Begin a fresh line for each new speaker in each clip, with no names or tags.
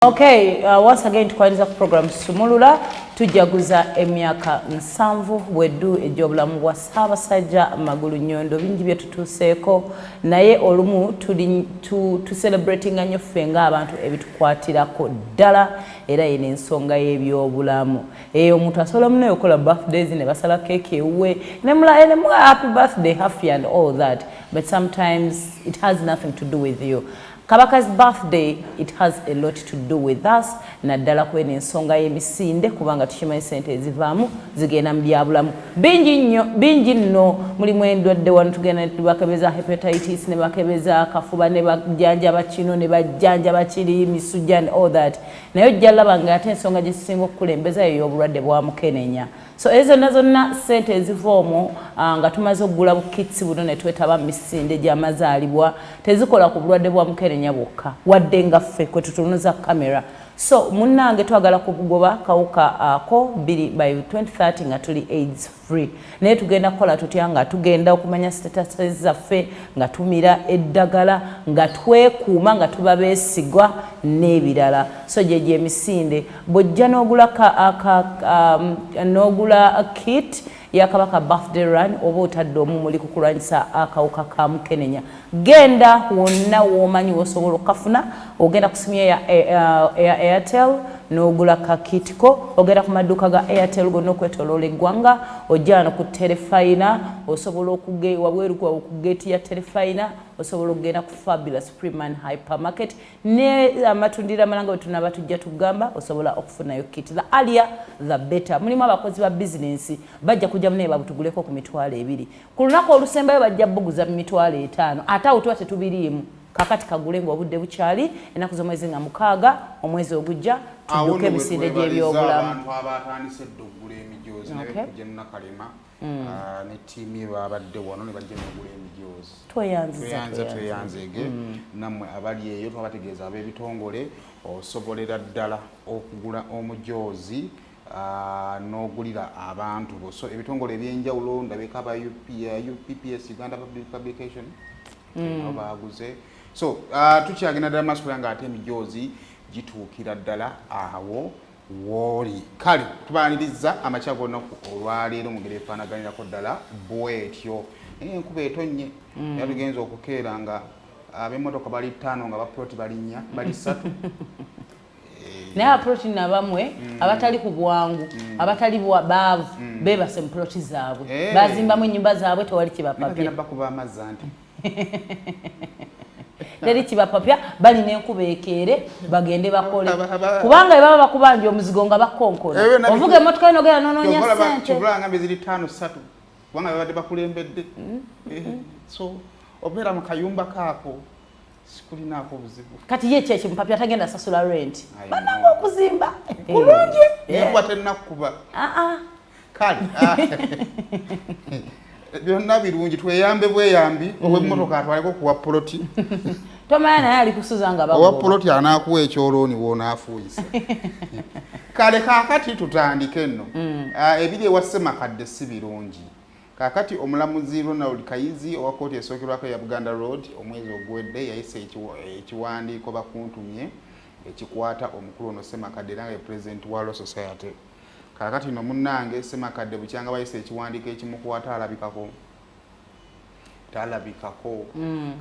Okay, once again tukwaniriza ku program Sumulula. Tujaguza emyaka 70 bweddu egy'obulamu bwa Ssaabasajja Magulu Nyondo. Bingi bye tutuuseeko, naye olumu tuli tu celebratinga nnyo ffe ng'abantu ebitukwatirako ddala, era yeno ensonga y'ebyobulamu eyo. Omuntu asobola munaye okukola birthdays ne basala keeki ewuwe nemula happy birthday, happy and all that, but sometimes it has nothing to do with you. Kabaka's birthday, it has a lot to do with us, naddala kweno ensonga y'emisinde, kubanga tukimanyi sente ezivaamu zigenda mu byabulamu bingi nnyo, bingi nno. Mulimu endwadde wano, tugenda ne bakebeza hepatitis, ne bakebeza akafuba, ne bajjanjaba kino, ne bajjanjaba kiri, misujja and all that. Naye ojja laba nga ate ensonga gye zisinga okukulembeza yo y'obulwadde bwa mukenenya. So ezo zonna zonna sente eziva omwo, nga tumaze okugula bukits buno ne twetaba mu misinde gy'amazaalibwa, tezikola ku bulwadde bwa mukenenya bwokka, wadde nga ffe kwe tutunuza kamera. So munnange, twagala kugoba kawuka ako 2 by 2030 nga tuli AIDS free. Naye tugenda kukola tutya? Nga tugenda okumanya status zaffe, nga tumira eddagala, nga twekuuma, nga tuba beesigwa n'ebirala. So gyegyo emisinde. Bw'ojja n'ogula n'ogula kit ya Kabaka Birthday Run, oba otadde omumuli ku kulwanyisa akawuka ka mukenenya. Genda wonna w'omanyi wosobola okukafuna. Ogenda ku simu ya Airtel n'ogula kakit ko, ogenda ku maduuka ga Airtel gonna okwetoloola eggwanga, ojja wano ku Terefayina, osobola wabweru ku geeti ya Terefayina, osobola okugenda ku Fabulous Freeman Hypermarket ne amatundiro amalala nga bwe tunaba tujja tugamba, osobola okufunayo kit. The earlier the better. Mulimu abakozi ba bizinensi bajja kujja munaye babutuguleko ku 20,000. Ku lunaku olusembayo bajja buguza mu 50,000, ate awo tuba tetubiriimu. Kakati kagule nga obudde bukyali, ennaku z'omwezi nga 6 omwezi ogujja,
Awo
tudduke
nno
emisinde
we twebaliza
gy'ebyobulamu.
Abantu abatandise edda okugula emijoozi naye kujja Nakalema ne ttiimu ye babadde wano ne bajja negula emijoozi.
Tweyanziza.
Tweyanze.
Tweyanziza.
Tweyanzege nammwe abali eyo. Twabategeeza ab'ebitongole, osobolera ddala okugula omujoozi n'ogulira abantu bo. So ebitongole ebyenjawulo, ndabeka aba UP, UPPS, Uganda Public Publication, nabo baguze. So tukyagenda ddala maaso kulaba nga ate emijoozi gituukira ddala awo wooli. Kale tubaaniriza amakya g'olunaku olwaleero mu ngeri efaanaganirako ddala bwetyo. Naye enkuba etonnye, era tugenza okukeera nga ab'emmotoka bali ttaano, nga baploti bali nnya, bali ssatu.
Naye abaploti nabamwe abatali ku bwangu, abatali baavu, beebase mu ploti zaabwe, bazimbamu ennyumba zaabwe, tewali kibapapya.
Bagenda bakuba amazzi anti.
Teri kibapapya, balina enkuba ekeere bagende bakole, kubanga bwe baba bakubanja omuzigo nga bakonkona, ovuga emmotoka yo nogenda nonoonya sente.
Kyovulaba ngambye ziri ttaano ssatu, kubanga babadde bakulembedde. So obeera mu kayumba kaako, sikulinaako buzibu.
Kati ye kyekimupapya, tagenda sasula rent.
I
Bananga
know.
okuzimba
Kulungi, enkuba tennakuba.
Ah, ah.
Kale byonna birungi, tweyambe bweyambi. Owemmotoka atwaleko kuwa poloti.
Tomanya naye ali kusuza nga
Owa
bagoba.
poloti anaakuwa ekyolooni wonaafuuyisa. Kale kaakati tutandike nno. Ebiri ewa Ssemakadde si birungi. Kaakati omulamuzi Ronald Kayizi owa kooti esookerwako eya Buganda Road, omwezi oguwedde yayisa ekiwandiiko bakuntumye ekikwata omukulu ono Ssemakadde, era nga ye president wa Law Society. Kaakati no munnange Ssemakadde bukyanga bayisa ekiwandiiko ekimukwata, alabikako talabikako.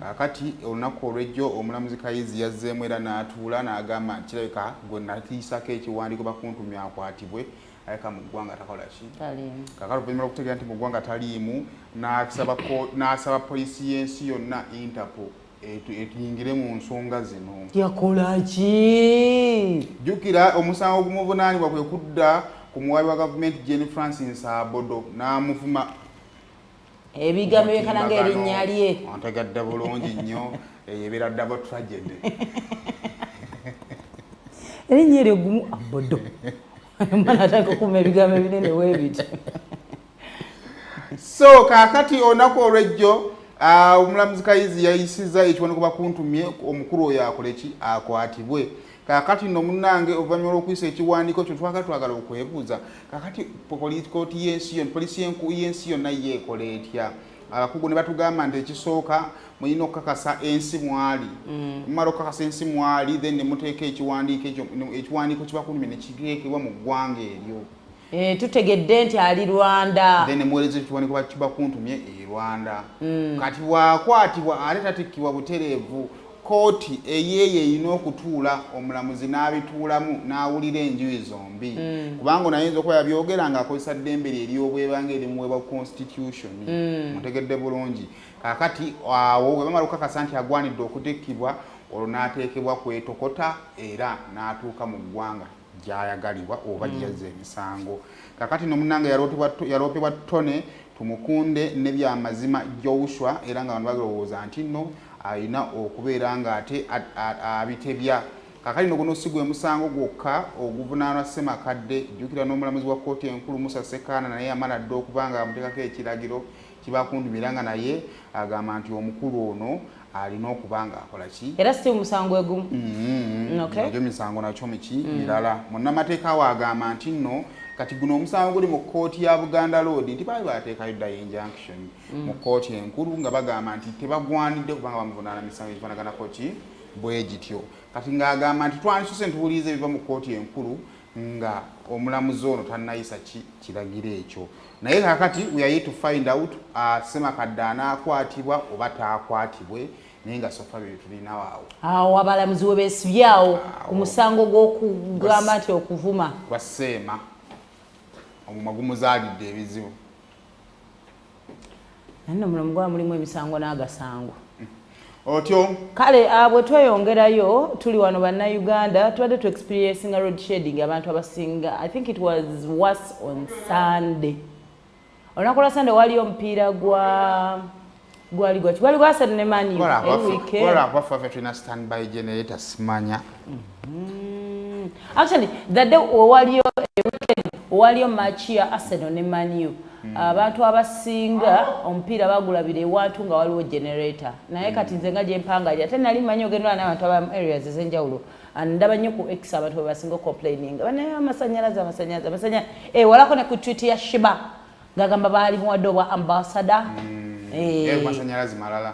Kaakati olunaku olwejjo omulamuzi Kayizi yazzeemu era n'atuula n'agamba nti kirabika gwe natiisako ekiwandiiko bakuntumye akwatibwe, aleka mu ggwanga takola ki.
Taliimu.
Kaakati oluvannyuma lw'okutegeera nti mu ggwanga taliimu, n'asaba poliisi y'ensi yonna, Interpol, etuyingire mu nsonga zino.
Yakola ki?
Jjukira omusango ogumuvunaanibwa kwe kudda ku muwaabi wa gavumenti Jane Francis Abodo n'amuvuma
ebigambo byenkana ng'erinnya lye.
Ontegadde bulungi nnyo, eyo ebeera double tragedy.
Erinnya eryo gumu Abodo, omwana atandika okuma ebigambo ebinene weebiti.
So kaakati olunaku olwejjo omulamuzi Kayizi yayisiza ekiwandiiko bakuntumye omukulu oyo akole ki, akwatibwe. Kaakati nno munnange, oluvannyuma lw'okuyisa ekiwandiiko kyo, twagala okwebuuza kaakati kooti y'ensi yonna, poliisi y'ensi yonna yeekola etya? Abakugu ne batugamba nti ekisooka mulina okukakasa ensi mwali. Mumala okukakasa ensi mwali, then ne muteeka ekiwandiiko ekyo, ekiwandiiko kibakulumye ne kiteekebwa mu ggwanga eryo.
Tutegedde nti ali Rwanda.
Then ne muweereza ekiwandiiko kibakuntumye e Rwanda. Kati bw'akwatibwa ate tatikkibwa butereevu. Kooti eyeeyo erina okutuula, omulamuzi n'abituulamu n'awulira enjuyi zombi, kubanga ono ayinza okuba yabyogera ng'akozesa ddembe lye ery'obwebange erimuweebwa constitution. Mutegedde bulungi? Kaakati awo bwe bamala okukakasa nti agwanidde okutikkibwa, olwo n'ateekebwa kwetokota era n'atuuka mu ggwanga gy'ayagalibwa oba gyeyazza emisango. Kakati no munnange yaloopebwa Tone Tumukunde ne Byamazima Joshua, era nga bano balowooza nti nno alina okubeera ng'ate abitebya. Kakati no guno si gwe musango gwokka oguvunaanwa Ssemakadde. Jjukira n'omulamuzi wa kkooti enkulu Musa Ssekaana naye yamala dda okuba nga amuteekako ekiragiro kibakundumira, era nga naye agamba nti omukulu ono alina okuba nga akola ki.
Era si omusango egumu?
Nagyo misango nakyo miki mirala. Munnamateeka we agamba nti nno kati guno omusango guli mu kkooti ya Buganda Road, nti baali bateekayo dda injunction mu kkooti enkulu nga bagamba nti tebagwanidde kubanga bamuvunaana misango egifaanaganako ki bwe gityo. Kati ng'agamba nti twandisose ntuwuliriza ebiva mu kkooti enkulu nga omulamuzi ono tannayisa ki kiragiro ekyo. Naye kakati we are yet to find out Ssemakadde anaakwatibwa oba taakwatibwe, naye nga so far bye tulinawo awo.
Awo abalamuzi we beesibyawo ku musango gw'okugamba nti okuvuma.
Gwa Seema, omumwa gumuzaalidde ebizibu.
Naye nno muno mugwa mulimu emisango n'agasango.
Otyo.
Kale bwe tweyongerayo, tuli wano Bannayuganda tubadde tu experiencinga load shedding. Abantu abasinga, I think it was worse on Sunday. Olunaku lwa Sunday waliyo omupiira gwa gwali gwaki? Gwali gwa Arsenal ne Man U. Eri weekend.
Olwakubaffe tulina standby generator, simanya.
Actually, the day owaliyo weekend owaliyo match ya Arsenal ne Man U, abantu abasinga omupiira bagulabira ewantu nga waliwo generator. Naye kati nze nga gyempangali, ate nali manyi ogenda n'abantu abamu areas ez'enjawulo. And ndaba nnyo ku X abantu bwe basinga complaining banaye amasanyalaze, amasanyalaze, amasanyalaze. Walako ne ku tweet ya Shiba ng'agamba baali muwadde obwa ambassador.
Yali ku masanyalaze malala.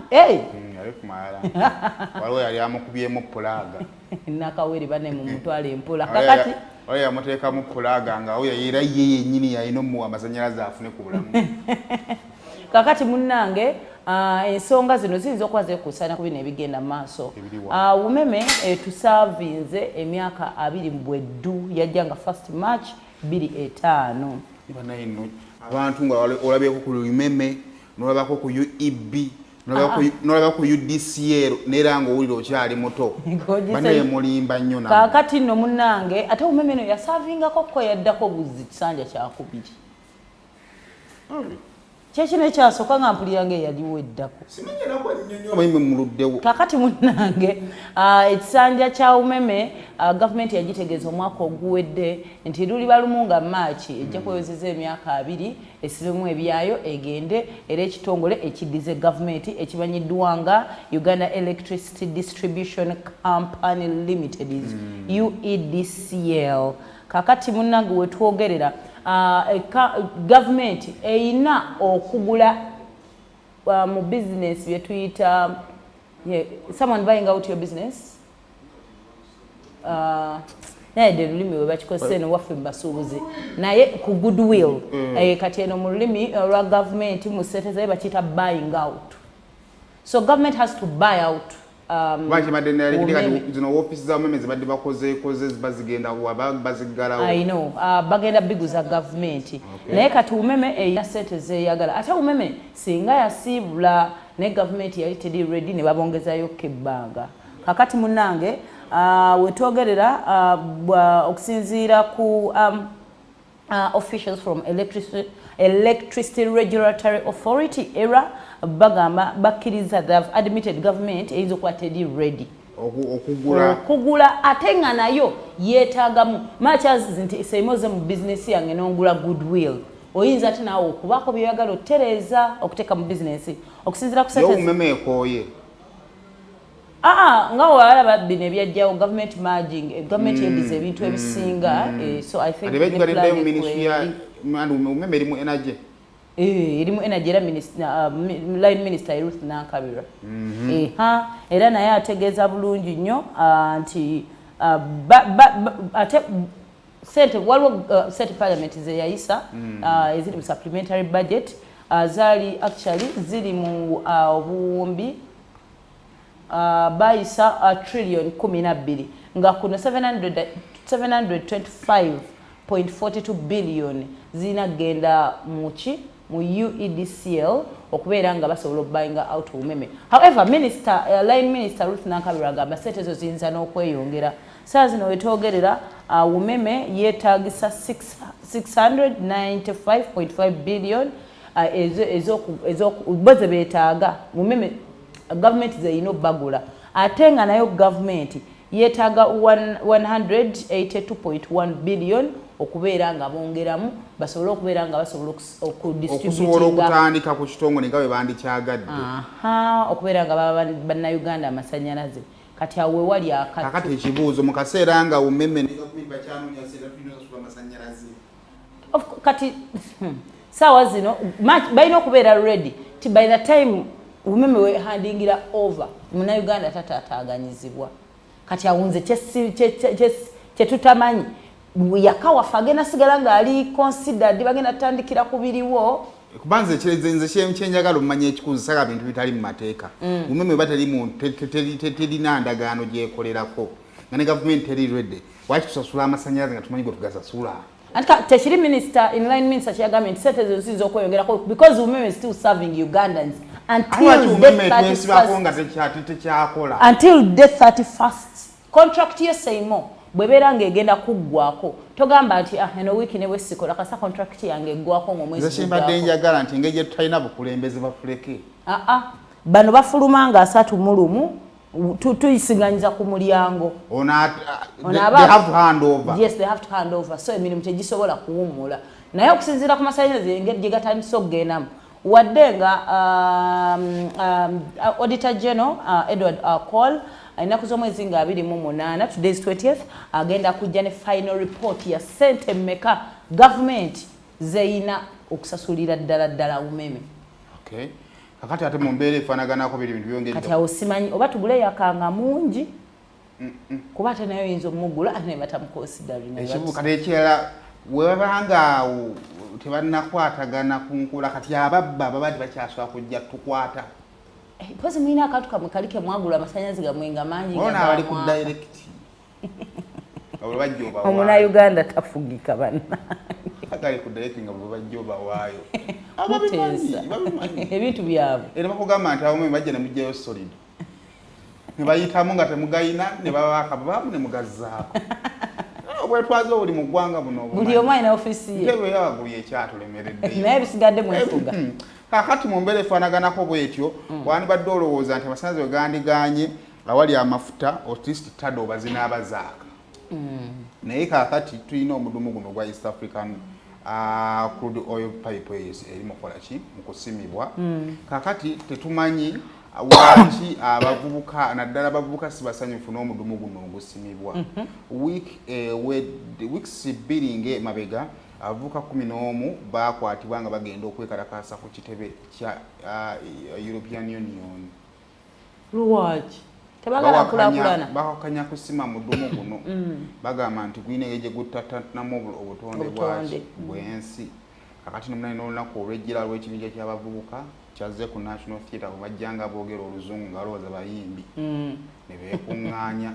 Hey!
Yali ku malala, waliwo yali amukubyemu plug.
Nakawere bane mu mutwalo empola. Kakati
oyo yamuteekamu plug nga oyo era ye yennyini yalina omuwa amasanyalaze afune ku bulamu.
Kakati munnange, ensonga zino ziyinza okuba zeekuusana ku bino ebigenda mu maaso.
Ebiriwa?
Umeme tusaavinze emyaka 20 bweddu, yajja nga 1 March 25.
Banaye nno abantu nga olabyeko ku Umeme, nolabako ku UEB, nolaba ku UDCL, neera nga owulira okyali muto. Banaye mulimba nnyo nammwe.
Kaakati nno munnange, ate Umeme eno yasaavingako ko yaddako buzzi kisanja kyakubiri. Kyekino ekyasooka nga mpulira nga eyaliwo eddako.
Simanyi nakwa nnyo nnyo abayimbi muluddewo.
Kakati munnange, ekisanja kya Umeme, gavumenti yagitegeeza omwaka oguwedde nti luliba lumu nga Maaki ejja kwewezeza emyaka 20, esibemu ebyayo egende, era ekitongole ekiddize gavumenti ekimanyiddwa nga Uganda Electricity Distribution Company Limited, UEDCL. Kakati munnange, wetwogerera, gavumenti eyina okugula mu bizinesi bye tuyita, yeah, someone buying out your business. Naye de lulimi we bakikozesa eno waffe mu basuubuzi, naye ku goodwill. Kati eno mu lulimi olwa gavumenti mu ssente zayo bakiyita buying out, so government has to buy out
Kuba kibadde
Umeme.
kati zino woofiisi za Umeme zibadde bakozeekoze ziba zigenda wa baziggalawo?
I know, bagenda biguza gavumenti. Naye kati Umeme erina sente zeeyagala, ate Umeme singa yasiibula naye gavumenti yali teri ready ne babongezayo ebbanga. Kakati munnange, wetwogerera, okusinziira ku officials from Electricity Regulatory Authority, ERA, bagamba bakkiriza, they have admitted government eyinza okuba teri ready
Okugula.
Okugula, ate nga nayo yeetaagamu much as nti seimoze mu bizinesi yange n'ongula goodwill, oyinza ate naawe okubaako byoyagala otereeza okuteeka mu bizinesi okusinziira ku
Yo
sente.
Umeme ekooye.
Aa, nga walaba bino ebyajjawo, government merging, government yeddiza ebintu ebisinga, so I think
Kati
ne
begigaliddeyo
plan
mu ministry ya
kweri.
Umeme erimu energy.
Erimu energy era line minister Ruth Nankabirwa. Era naye ategeeza bulungi nnyo nti ate sente waliwo sente parliament ze yayisa eziri mu supplementary budget, zaali actually ziri mu obuwumbi, bayisa trillion 12, nga kuno 700 725.42 billion zirina kugenda muki, mu UEDCL, okubeera nga basobola okubuyinga out Umeme. However, minister, line minister Ruth Nankabirwa agamba sente ezo ziyinza n'okweyongera. Saa zino wetwogerera, Umeme yeetagisa 695.5 billion bo ze beetaaga Umeme, gavumenti zeyina obbagula, ate nga nayo gavumenti yeetaaga 182.1 billion okubeera nga bongeramu basobole okubeera nga basobola
okusobola
okudistributinga
okutandika ku kitongole nga bwe bandikyagadde.
Aha, okubeera nga baba bannayuganda amasanyalaze. Kati awo wewali akatu.
Kakati ekibuuzo, mu kaseera nga Umeme ne gavumenti bakyanoonya sente, tulina osasula amasanyalaze?
Kati saawa zino balina okubeera ready ti by the time Umeme wehandingira over, munnayuganda tataataaganyizibwa. Kati awo nze kyetutamanyi, yakawafe agenda sigala ng'ali considered, bagenda tutandikira ku biriwo.
Kuba nze nze kyenjagala omumanya ekikulu, saga bintu bitali mu mateeka. Umeme ba terina ndagaano gyekolerako, nga ne gavumenti teri ready, waki tusasula amasanyalaze nga tumanyi gwe tugasasula?
Anti tekiri minister in line minister kyeyagambye nti sente ezo ziyinza okweyongerako because Umeme is still serving Ugandans until
lwaki
the
Umeme twesibako
31st
nga tekyakola?
Until the 31st contract ye seimo bwebeera ng'egenda kuggwako, togamba nti, "Ah, eno wiiki ne bwesikola kasa contract yange eggwako ng'omwezi
Nze kyembadde
guggwako."
njagala nti engeri gye tutalina bukulembeze, batuleke.
Ah, ah. Bano bafuluma nga 31, tuyisiganyiza ku mulyango.
Ono
Ono
they have to hand over.
Yes, they have to hand over. So emirimu tegisobola kuwummula, naye okusinziira ku masanyalaze engeri gye gatandise okugendamu, wadde nga Auditor General Edward Akol ennaku z'omwezi nga 28, today is 20th, agenda kujja ne final report ya sente mmeka gavumenti zeyina okusasulira ddala ddala Umeme.
Okay. Kakati ate mu mbeera efaanaganako biri bintu byongedde.
Kati awo simanyi oba tugule yakanga mungi, kuba ate naye oyinza omugula ate ne batamuconsidering.
Ekibu kati ekirala, webabanga awo tebannakwatagana ku nkola, kati ababba baba tebakyasobola kujja tukwata.
Mpozi mulina akantu kamwe kali kemwagula amasanyalaze gamwe nga mangi nga
Ona abali ku
gamwaka.
direct nga bwe bajja obawaayo.
Omunauganda tafugika banna.
Agali ku direct nga bwe bajja obawaayo.
Muteesa.
Ababimanyi babimanyi.
Ebintu byabwe.
Era bakugamba nti abamu bajja ne mugjayo solid ne bayitamu nga temugayina ne babaakabaamu ne mugazzaako. Obwetwaze obuli mu ggwanga buno obumanyi.
Buli omu alina ofiisi ye.
Ntebe yawaggulu yekyatulemereddeyo.
Naye bisigadde mwefuga.
Kakati mu mbeera efaanaganako bwetyo, wandibadde olowooza nti amasanyalaze we gandiganye awali amafuta, at least tado oba zinaaba zaaka. Naye kakati tulina omudumu guno ogwa East African crude oil pipe eyo eri mukola ki, mu kusimibwa. Kakati tetumanyi lwaki abavubuka, naddala abavubuka, si basanyufu n'omudumu guno ogusimibwa. Weeks 2 ng'emabega, abavubuka 11 bakwatibwa nga bagenda okwekalakaasa ku kitebe kya European Union.
Lwaki tebagala nkulaakulana?
Bawakanya kusima mudumu guno. Bagamba nti gulina engeri gye guttatanamu obutonde bwaki
Obutonde.
bw'ensi. Kakati nomunani n'olunaku olw'ejjira lw'ekibinja ky'abavubuka kyazze ku National Theatre, bwe bajja nga boogera oluzungu nga balowooza bayimbi, ne beekuŋŋaanya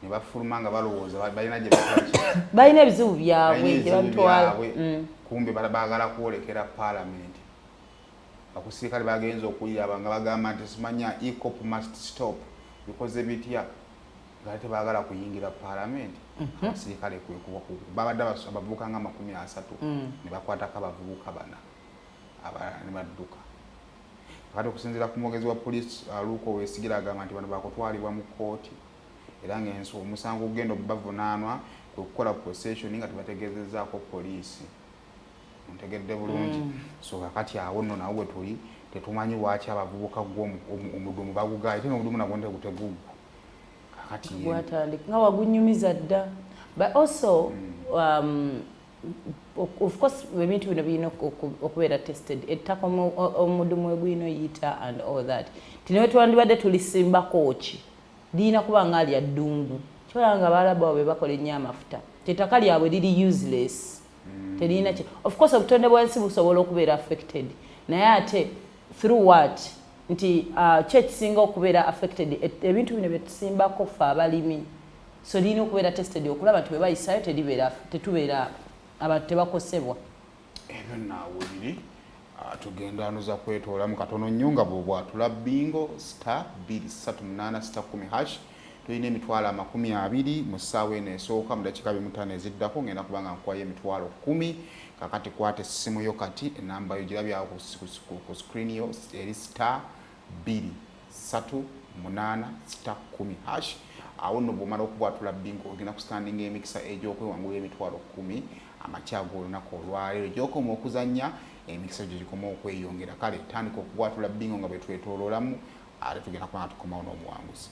ne bafuluma nga balowooza balina gye bakolaki.
Balina ebizibu byabwe
Balina
gye
ebizibu
babitwala.
byabwe. Kumbe baagala kwolekera paalamenti. Akusirikale bagenza okuwulira nga bagamba nti simanya EACOP must stop, bikoze bitya, nga ate tebaagala kuyingira paalamenti. Abasirikale kwekuba babadde abavubuka nga 30, ne bakwatako abavubuka bana, abalala ne badduka. Kati okusinziira ku mwogezi wa poliisi Luke Owoyesigyire, agamba nti bano bakutwalibwa mu kkooti, era ng'ensi omusango ogugenda obubavunaanwa kwe kukola procession nga tebategeezezzaako poliisi. Ntegedde bulungi? So kakati awo nno nawo we tuli, tetumanyi lwaki abavubuka gwo omudumu bagugaye, ate n'omudumu nagwo teguggwa. Kakati
Gwatandika nga wagunyumiza dda, but also Of course ebintu bino birina okubeera tested, ettaka omudumu we gulina oyita and all that, ti newe twandibadde tulisimbako ki, lirina kuba nga lya ddungu. Kyola nga Abaalabu abo be bakola ennyo amafuta, tettaka lyabwe liri useless, terina ki. Of course obutonde bw'ensi busobola okubeera affected, naye ate through what? Nti ki ekisinga okubeera affected? Ebintu bino byetusimbako ffe abalimi. So lirina okubeera tested okulaba nti bwe bayisayo teribeera, tetubeera, abantu tebakosebwa.
Ebyo naawe biri. Tugenda nuza kwetoolamu katono nnyo nga bwobwatula bingo *238*10#. Tulina 200,000 mu ssaawa eno esooka. Mu dakiika 25 eziddako ngenda kubanga nkuwayo 10,000. Kakati kwata essimu yo kati, enamba yo girabyawo ku screen yo, eri *238*10#. Awo nno bw'omala okubwatula bingo, ogenda kustandinga emikisa egy'okwewangula 10,000 amakya g'olunaku olwaleero. Gyokoma okuzannya, emikisa gyo gikoma okweyongera. Kale tandika okubwatula bingo nga bwe twetooloolamu, ate tugenda kubanga tukomawo n'omuwanguzi.